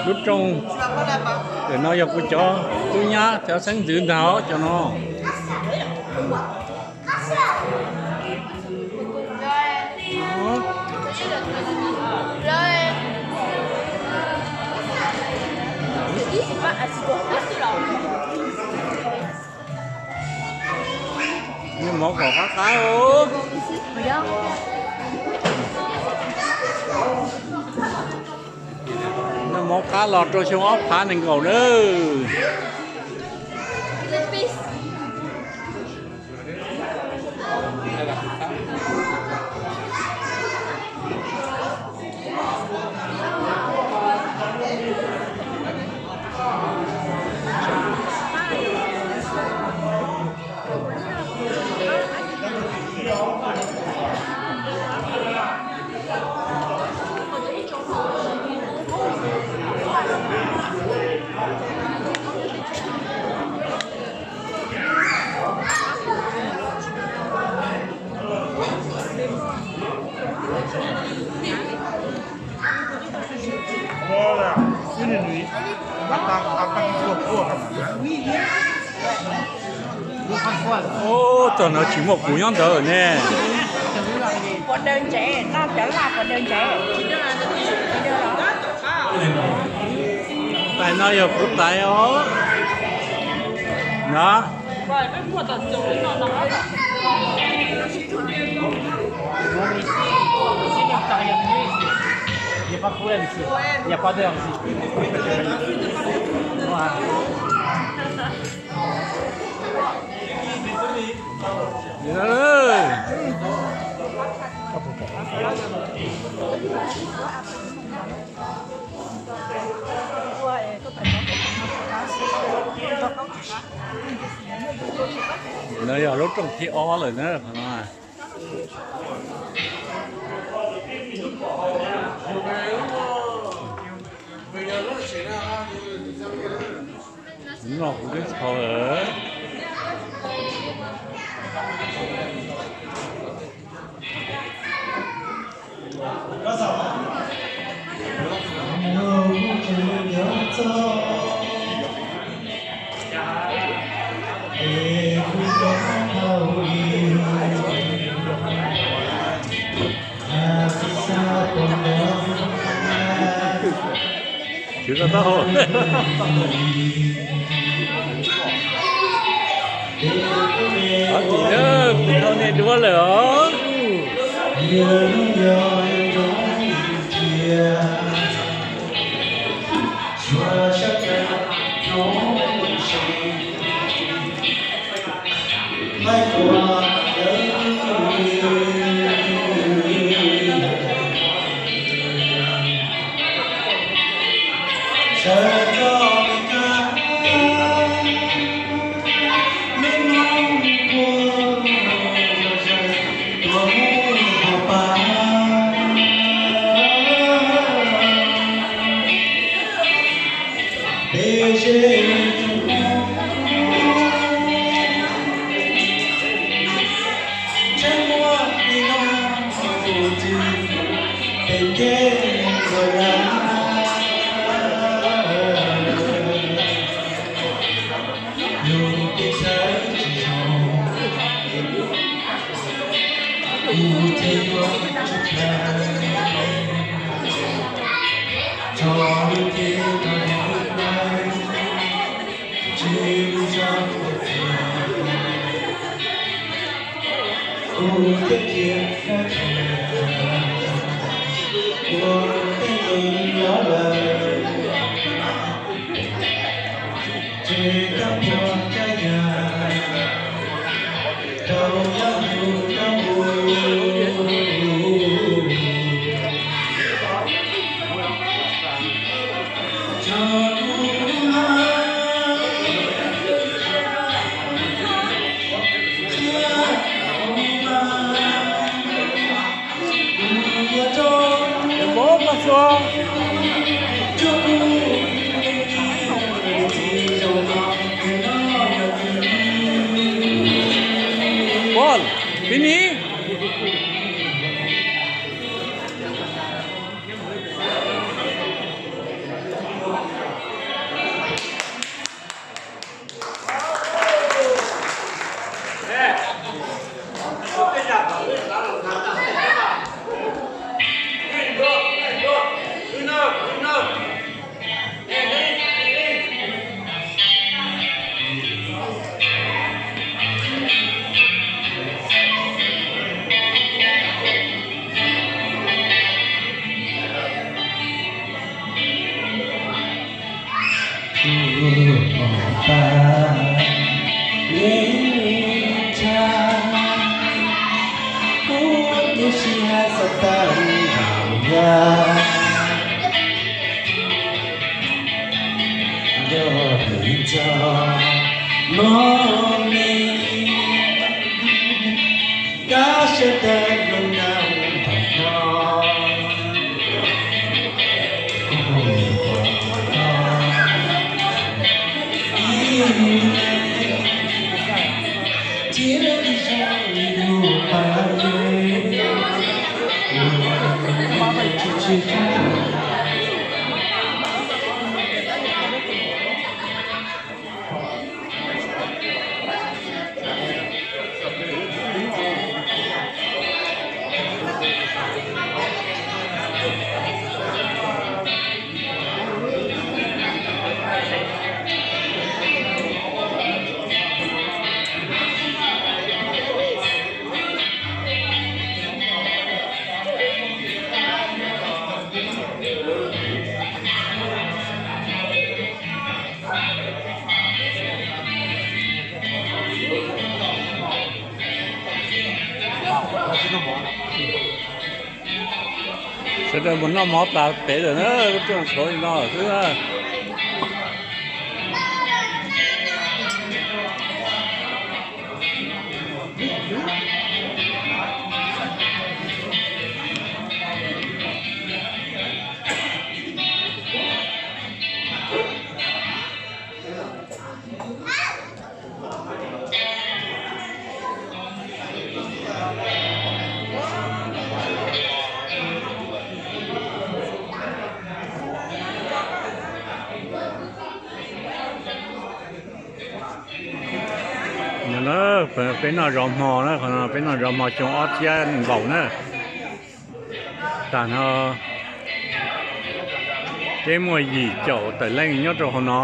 Lub rooj ntawm no yog kuv cov tub nyab cov xeeb ntxwv ntag os cov no. Noj mov kom qab qab os. Noj mov qab los rau xyoo ob phav nees nkaum lawm. Ub, txog no tsis muaj kuv nyob ntawd ne. Pob daws ntsev, noj cov laj pob daws ntsev. Tais no yog kuv tais os. No. No yog lub rooj thib ob lawm na. Noj kuv twb txhaus lawm. Tsis tau tau. Ob tim na, kuv thauj nej duab lawm os. Pol, pib ni. Sawv daws mus noj mov tas pem lawm na, lub rooj tshuav li no lawm xwb na. Peb noj zov hmo na, qhov no peb noj zov hmo xyoo ob txhiab nees nkaum na. Tag no peb muaj yim caum tawm leej nyob rau hauv no.